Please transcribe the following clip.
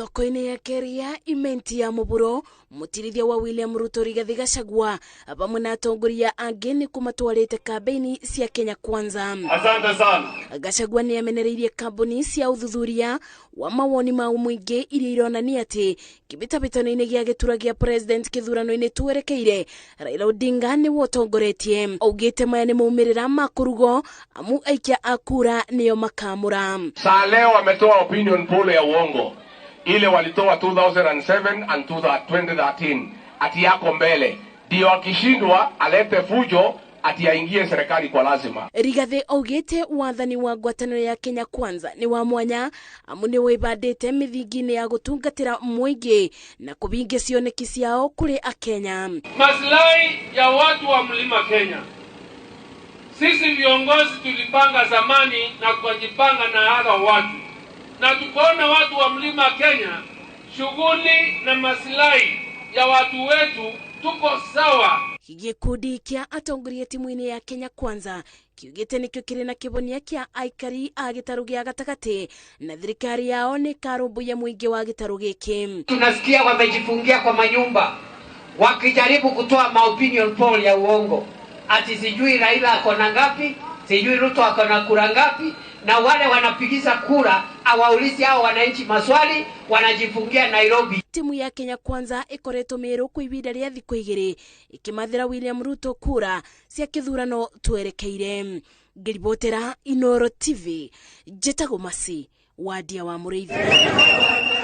Thoko-inĩ ya kerĩ ya Imenti ya Mũburo, mũtirithia wa William Ruto Rigathi Gachagua vamwe na atongoria angĩ nĩ kũmatwarĩte kambĩini cia Kenya Kwanza. Asante sana. Gachagua nĩ amenereirie kambuni cia ũthuthuria wa mawoni ma mũingĩ iria ironania atĩ kĩbĩtabĩtano-inĩ gĩa gĩtura gĩa president kĩthurano-inĩ twerekeire Raila Odinga nĩwe ũtongoretie. Augĩte maya nĩ maumĩrĩra ma kũrugwo amu aikia a kura nĩo makamũra. Saa leo wametoa opinion poll ya uongo ile walitoa 2007 and 2013 ati yako mbele, ndio akishindwa alete fujo ati aingie serikali kwa lazima. Rigathi augĩte wathani wa ngwatanĩro ya Kenya Kwanza nĩ wa mwanya amu nĩ wĩbandĩte mĩthingi-inĩ ya gũtungatĩra mũingĩ na kũbingia cioneki ciao kũrĩ akenya. Maslahi ya watu wa mlima Kenya. Sisi viongozi tulipanga zamani na tukajipanga na hawa watu, na tukaona watu wa mlima Kenya, shughuli na maslahi ya watu wetu tuko sawa. Gĩkundi kĩa atongoria timu-inĩ ya Kenya Kwanza kiugĩte nĩkĩo kĩrĩ na kĩbonia kĩa aikari a gĩtarũ gĩa gatagatĩ na thirikari yao nĩ ĩkarũmbũiya mũingĩ wa gĩtarũ gĩkĩ. Tunasikia wamejifungia kwa manyumba wakijaribu kutoa maopinion poll ya uongo ati sijui Raila ako na ngapi, sijui Ruto ako na kura ngapi, na wale wanapigiza kura hawaulizi hao wananchi maswali, wanajifungia Nairobi. Timu ya Kenya Kwanza ĩkoretwo Meru kwa ihinda rĩa thikũ igĩrĩ ĩkĩmathĩra William Ruto kura cia kĩthurano twerekeire. Ngĩribotera Inooro TV, njĩtagwo Masi Wadia wa Mũrĩithi.